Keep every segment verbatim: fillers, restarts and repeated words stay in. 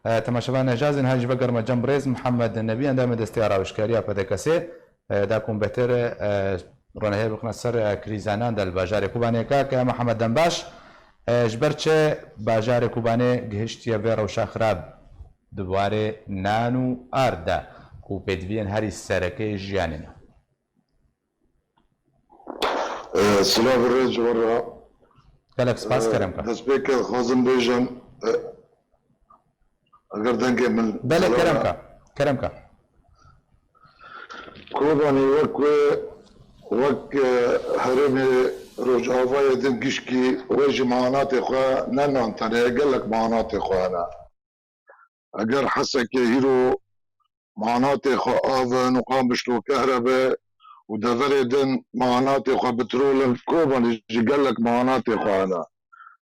E, temaşevan cazîn, her ji ve germa cem birêz Mihemed Nebî, endamê desteya rawişkariya P D K S'ê, e, da ku hûn bêhtir, e, ronehiyê bikine ser, e, krîza nan de li bajarê Kobanê. Kak Mihemed, dem baş. E, ji ber çi bajarê Kobanê gihiştiye vê rewşa xirab di warê nan û ard de ku pêdiviyên herî sereke jiyanê ne? E, silav rê ji we re. Gelek spas, e, kerem ka. Destpêkê dixwazim bêjim, e, eger dengê min Belê, kerem ka. Kerem ka. Kobanê wek wê, wek, e, herêmê Rojavayê din gişkî wê jî manatê xwe ne nan tenê, gelek manatê xwe hene. Eger Hesekê hîro manatê xwe av in û Qamişlo kehrebe û deverê din manatê xwe petrol in, Kobanê jî gelek manatê xwe hene.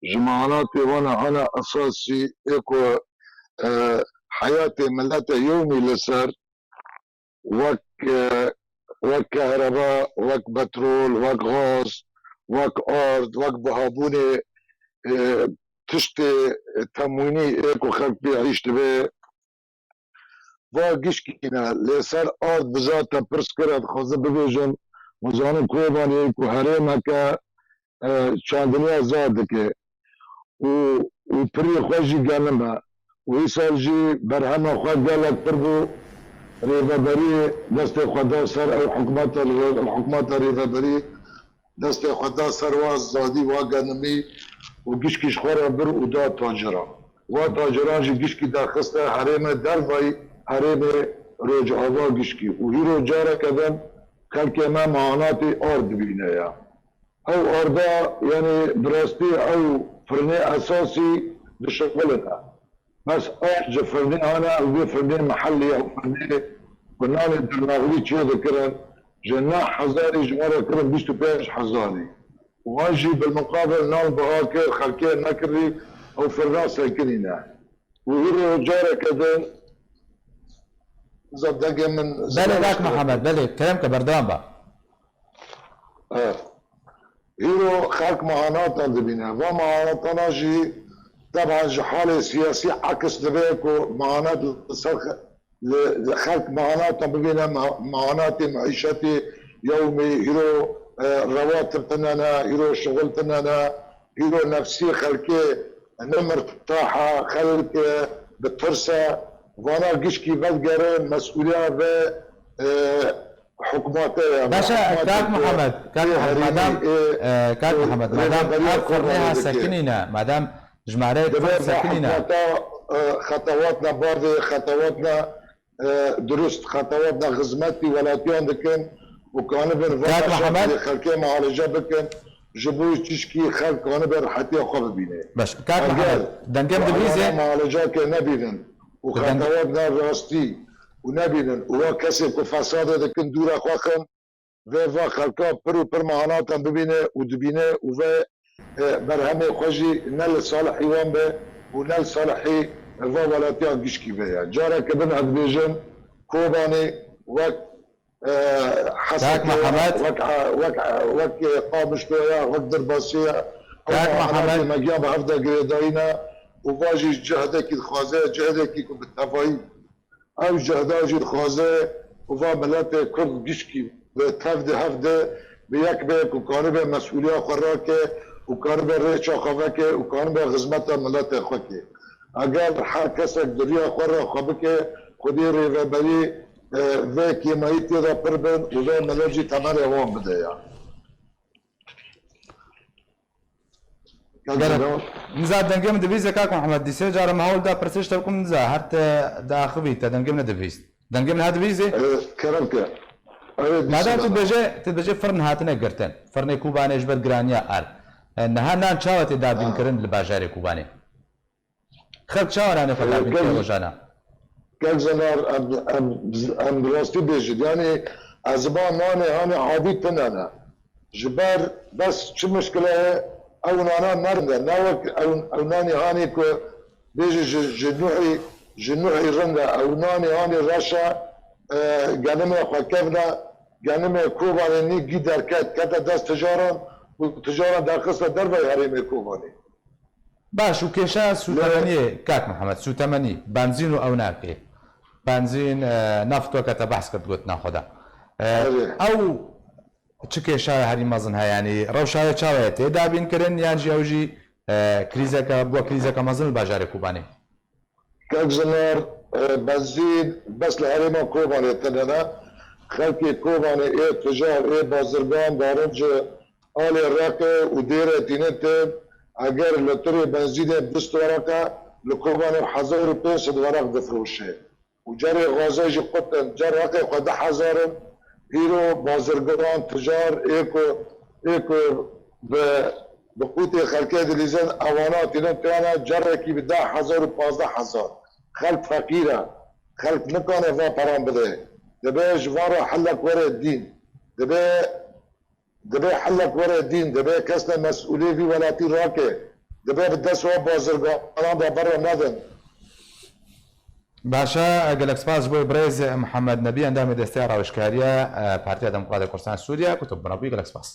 Ji manatê wan hene esasî ê ku, e, heyatê milete yewmî li ser wek, e, wek kehreba, wek petrol, wek gaz, wek ard, wek bihabûnê, e, tiştê temwînî ê ku xelk pê hîş dibe, va gişkî ne. Lê ser ard bi zate pirs kire, dixwazim bibêjim, hûn zanin Kobanê ku herêmeke, e, çandiniya zar dike û, û pirî xwe jî genim e. Û îsal jî berhema xwe gelek pir bû. Rêveberî destê xwe da ser ew hikûmeta, hikûmeta rêveberî destê xwe da ser wa zadî, wa genimî û gişkî ji xwe re bir û da taciran. Wa taciran jî gişkî derxiste herêmê dervayî herêmê Rojava gişkî. Û hîro careke din xelkê me manatê ard dibîne ya. Ew arda, yanî bi rastî ew firnê esasî dişixulin e. Bes ard ji firnê hane, ew vê firnê mihellî, ew firnê ku nanê dernaxilî çê dikirin, ji neh hezarî ji me re kirin bîst û pênc hezarî. Wan jî bilmuqabil nan biha kir, xelkê nekirî, ew firna sekinîne. Û hîro careke din, zaf dengê min Belê, zilal kak işte. Mihemed, belê, kerem ke, berdewam be. E, hîro xelk mehanatan dibîne. Va mehanatana jî, teban, ji halê siyasî aks dibe ku mehanat li ser xe-, li, li xelk mehanatan bibîne, me-, mehanatê meîşetê yewmî, hîro, e, rewatib tine ne, hîro şixul tine ne, hîro nefsî xelkê ne mirtah e, xelk, e, bi tirs e. Vana gişkî vedigerin, mesûliya ve, e, hikûmete ye. Baş e, kak Mihemed, kak Mihemed, madem, e, kak Mihemed, madem ev firnê ha sekinîne, madem jimareyê kurt sekinîne. Hikûmeta, e, xetewatna bavê, xetewatna, e, dirust, xetewatna xizmetî welatiyan dikin û kanibin va Kak Mihemed, xelkê mualece bikin, ji bo çişkî xelk kanibe rihetiya xwe bibîne. Baş, kak Mihemed, dengê min divîzê. Mualecakê nebînin û xetewatna rastî û nebînin û wa kesê ku fesadê dikin dûra xwe xin, vê va xelka pir û pir mehanatan bibîne û dibîne û vê, e, berhemê xwe jî ne li salihî wan be û ne li salihî va welatiya gişkî be ye. Careke din ez dibêjim, Kobanê wek, e, Hesekê ye, wek, e, wek, e, wek, e, Qamişlo ye, wek Dirbasê ye. Ew mehanatê me giyan bi hev de girêdayî ne û va jî cihedekî dixwaze, cihedekî ku bi tevayî Ew cihda jî dixwaze ku va miletê Kurd gişkî bi tev de hev de bi yek be ku kanibe mesûliya xwe rake û kanibe rêça xwe veke û kanibe xizmeta miletê xwe ke. Eger her kesek di riya xwe re xwe bike, Xwedê rêveberî, e, vê kêmayî tê de pir bin û vê milet jî temenê wan bide ya. Gerek. Niza dengê min divîzê kak Mihemed, dîsê cara min hewl da pirsê ji te bikim, niza her te diaxivî, te dengê min nedivîst. Dengê min ha divîzê? E, kerem ke. Evet, Madem tu dibêje, tu dibêje firn hatine girtin. Firnê Kobanê ji ber giraniya erd. E, niha nan çawa tê dabîn kirin li bajarê Kobanê? Xelk çawa nanê xwe dabîn dike rojane? Kek Zenar, em, em, em bi rastî bêjin. Yanî ez ba nanê hanê adî tune ne. Ji ber bes çi mişkile ye, ew nana ne rind e. Ne wek ew, ew nanê hanê ku bêjî ji, ji nuhî, ji nuhî rind e. Ew nanê hanê reş e, e, genimê xwe kevne, genimê Kobanê nî gî derket, kete dest ticaran û ticaran derxiste derveyî herêmê Kobanê. Baş û kêşa sûtemeniyê, kak Mihemed, sûtemenî, benzîn û ew nakê. Benzîn, e, neft weke te behs kir gotina xwe de. E, Erê. Ew çi kêşaya herî mezin heye? Yanî rewşa wê çawa ye? Tê dabîn kirin yan jî ew jî, e, krîzeke, bû krîzeke mezin li bajarê Kobanê? Kak Zinar, e, benzîn bes li herêma Kobanê tune ne. Xelkê Kobanê ê ticar, ê bazirgan darin ji alê Reqê û Dêrê tînin tê. Eger litirê benzînê bist weraq e, li Kobanê hezar û pênc sed weraq difiroşe. Û carê gaza jî qutin, car Reqê xwe du hezar in, îro bazirgan, ticar, ê ku, ê ku bi, bi qûtê xelkê dilîzin, ewana tînin têne, carekî bi deh hezar û pazdeh hezar. Xelk feqîr e. Xelk nikane van peran bide. Dibe ji van re hellek were dîn. Dibe, dibe hellek were dîn. Dibe kesne mesûlê vî welatî rake. Dibe bi dest wan bazirganan de berre nedin. Baş e, gelek spas ji bo birêz Mihemed Nebî, endamê Desteya Rawişkariya, e, Partiya Demokratê Kurdistan Sûriye, ku tu bi me bûyî, gelek spas.